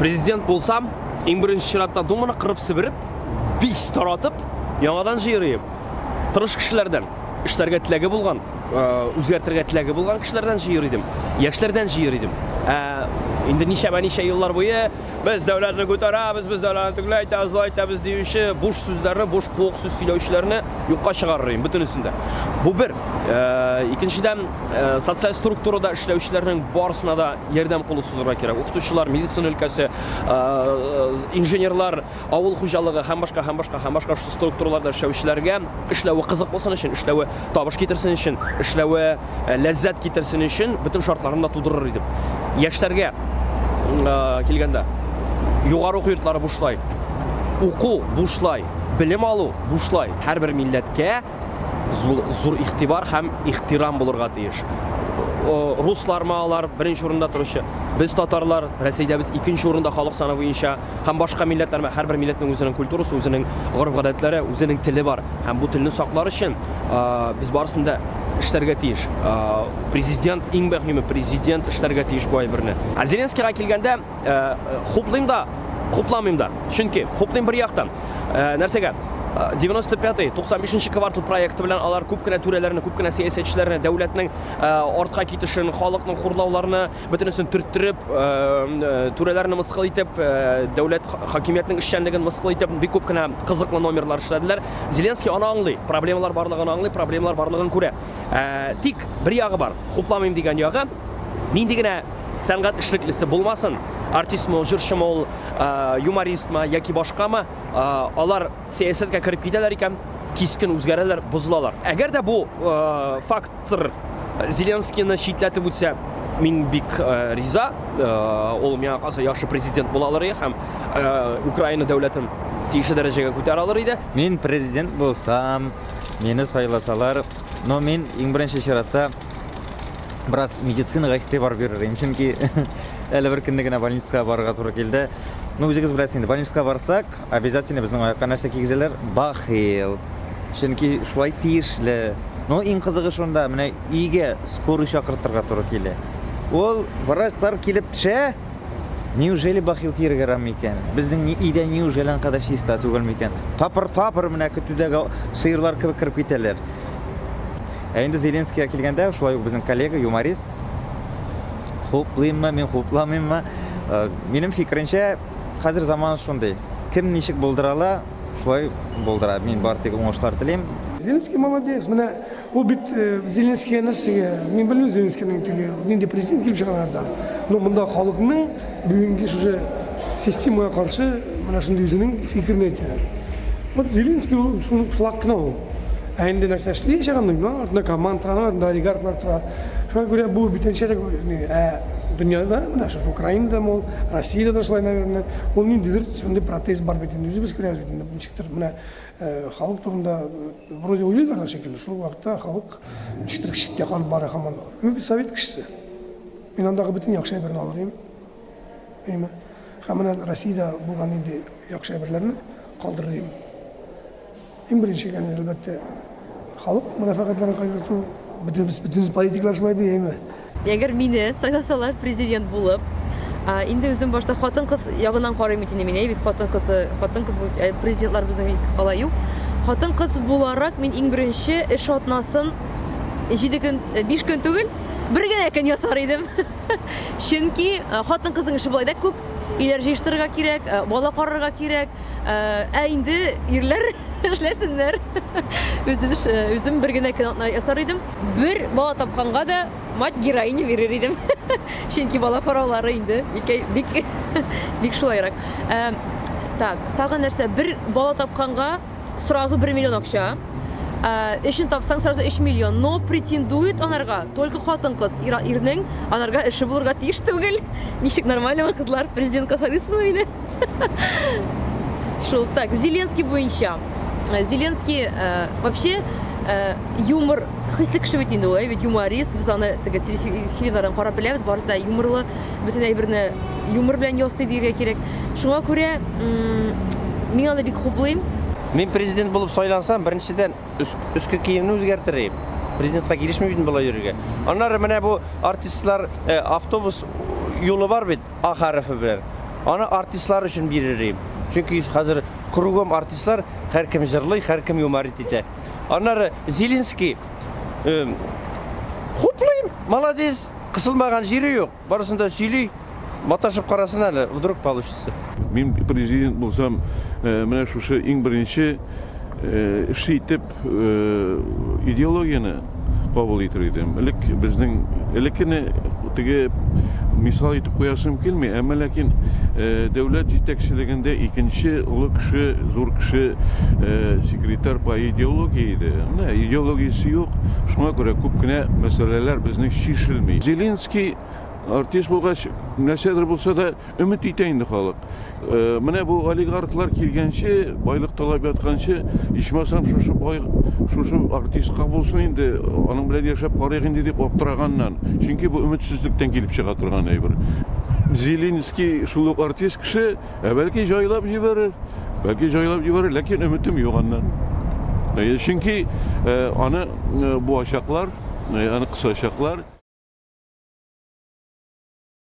Президент булсам, иң беренче чиратта Думаны кырып себереп, вис таратып, яңадан җыерыйм. Тырыш кешеләрдән, эшләргә теләге булган, үзгәртергә теләге булган кешеләрдән җыер идем. Яшьләрдән җыер идем. Ә инде ничәмә-ничә еллар буе без дәүләтне күтәрәбез, без дәүләтне тегеләй итәбез, болай итәбез диюче буш сүзләрне, буш куык сүз сөйләүчеләрне юкка чыгарыр идем бөтенесен дә. Бу бер. Икенчедән, социаль структурада эшләүчеләрнең барысына да ярдәм кулы сузырга кирәк. Укытучылар, медицина өлкәсе, инженерлар, авыл хуҗалыгы һәм башка, һәм башка, һәм башка шул структураларда эшләүчеләргә эшләве кызык булсын өчен, эшләве табыш китерсен өчен, эшләве ләззәт китерсен өчен бөтен шартларны да тудырыр идем. Яшьләргә килгәндә, югары уку йортлары бушлай, уку бушлай, белем алу бушлай. Һәрбер милләткә зур игътибар һәм ихтирам булырга тиеш. Руслармы алар беренче урында торучы, без татарлар, Рәсәйдә без икенче урында халык саны буенча һәм башка милләтләрме, һәрбер милләтнең үзенең культурасы, үзенең гореф-гадәтләре, үзенең теле бар. Һәм бу телне саклар өчен без барысын да эшләргә тиеш. Президент, иң мөһиме, президент эшләргә тиеш бу әйберне. Ә Зеленскийга килгәндә, хуплыйм да, хупламыйм да. Чөнки хуплыйм бер яктан. Нәрсәгә? 95-й, 95 квартал проекты белән алар күп кенә түрәләрне, күп кенә сәясәтчеләрне, дәүләтнең артка китешен, халыкның хурлауларны бөтенесен төрттереп, түрәләрне мыскыл итеп, дәүләт хакимиятнең эшчәнлеген мыскыл итеп, бик күп кенә кызыклы номерлар эшләделәр. Зеленский аны аңлый, проблемалар барлыгын аңлый, проблемалар барлыгын күрә. Тик бер ягы бар, хупламыйм дигән ягы, нинди генә сәнгать эшлеклесе булмасын, артистмы ул, җырчымы ул, юмористмы яки башкамы, алар сәясәткә кереп китәләр икән, кискен үзгәрәләр, бозылалар. Әгәр дә бу фактор Зеленскийны читләтеп үтсә, мин бик риза. Ул миңа калса яхшы президент була алыр иде һәм Украина дәүләтен тиешле дәрәҗәгә күтәрә алыр иде. Мин президент булсам, мине сайласалар, но мин иң беренче чиратта бераз медицинага игътибар бирер идем, чөнки әле бер көнне генә больницага барырга туры килде. Ну, үзегез беләсез инде, больницага барсак, обязательно безнең аякка нәрсә кигезәләр? Бахил. Чөнки шулай тиешле. Но иң кызыгы шунда, менә өйгә скорый чакыртырга туры килә. Ул врачлар килеп төшә, неужели бахил киергә ярамый икән? Безнең өйдә неужели аңа чиста түгел микән? Тапыр-тапыр менә көтүдәге сыерлар кебек кереп китәләр. Ә инде Зеленскийга килгәндә, шулай ук безнең коллега, юморист. Хуплыйммы, мин хупламыйммы? Э, минем фикеренчә, хәзер заман шундый. Кем ничек булдыра ала, шулай булдыра. Мин бар тик уңышлар телим. Зеленский молодец. Менә ул бит э, Зеленскийга нәрсәгә? Мин белмим Зеленскийның теге нинди президент килеп чыгар Но монда халыкның бүгенге шушы системага каршы менә шундый үзенең фикерен әйтә. Вот Зеленский ул шуның флаг кына ул. Ә инде нәрсә эшли аны, артында команда тора, артында олигархлар тора. Шуңа күрә бу бүтәнчәрәк, ә дөньяда менә шушы Украинада ул, Россиядә дә шулай, наверное, ул ниндидер шундый протест бар бит инде, үзебез күрәбез бит инде, ничектер менә халык турында вроде уйлыйлар да шикелле, шул вакытта халык ничектер читтә калып бара һаман. Мин бит совет кешесе. Мин андагы бөтен яхшы әйберне алыр идем. Әйме. Һәм менә Россиядә булган нинди яхшы әйберләрне калдырыр идем. Иң беренче, әлбәттә, халык мәнфәгатьләрен кайгырту. Бөтенебез, бөтен политиклар шулай ди, әйме. Әгәр мине сайласалар президент булып, инде үзем башта хатын-кыз ягыннан карыйм бит инде мин, әй бит хатын-кыз, хатын-кыз президентлар безнең бик алай юк. Хатын-кыз буларак мин иң беренче эш атнасын 7 көн, 5 көн түгел, бер генә көн ясар идем. Чөнки хатын-кызның эше болай да күп. Өйләр җыештырырга кирәк, бала карарга кирәк. Ә инде ирләр эшләсеннәр. Үзем үзем бер генә көн атна ясар идем. Бер бала тапканга да мать героиня бирер идем. Чөнки бала караулары инде бик бик бик шулайрак. Так, тагын нәрсә? Бер бала тапканга сразу 1 миллион акча. Эшен тапсаң, сразу 3 миллион. Но претендует анарга только хатын-кыз. Ирнең анарга эше булырга тиеш түгел. Ничек нормально, кызлар? Президентка сайлыйсызмы мине? Шул так, Зеленский буенча. Зеленский вообще юмор хисле кеше бит инде ул, бит юморист. Без аны теге телефильмнардан карап беләбез, барысы да юморлы, бөтен әйберне юмор белән ясый дияргә кирәк. Шуңа күрә мин аны бик хуплыйм. Мин президент булып сайлансам, беренчедән өске киемне үзгәртер идем. Президентка килешми бит болай йөрергә. Аннары менә бу артистлар автобус юлы бар бит, А хәрефе белән. Аны артистлар өчен бирер идем. Чөнки хәзер кругом артистлар, һәркем җырлый, һәркем юморит итә. Аннары Зеленский э, хуплыйм, молодец, кысылмаган җире юк, барысын да сөйли. Маташып карасын әле, вдруг получится. Мин президент булсам, э, менә шушы иң беренче э, эш итеп э, идеологияне кабул итер идем. Элек безнең элеккене теге мисал итеп куясым килми, әмма ләкин дәүләт җитәкчелегендә икенче олы кеше, зур кеше секретарь по идеологии иде. Менә идеологиясе юк, шуңа күрә күп кенә мәсьәләләр безнең чишелми. Зеленский Артист булгач, нәрсәдер булса да өмет итә инде халык. Э, менә бу олигархлар килгәнче, байлык талап ятканчы, ичмасам шушы бай, шушы артистка булсын инде, аның белән яшәп карыйк инде дип аптыраганнан. Чөнки бу өметсезлектән килеп чыга торган әйбер. Зеленский шул ук артист кеше, ә бәлки җайлап җибәрер, бәлки җайлап җибәрер, ләкин өметем юк аннан. Э, чөнки э, аны буачаклар, аны кысачаклар.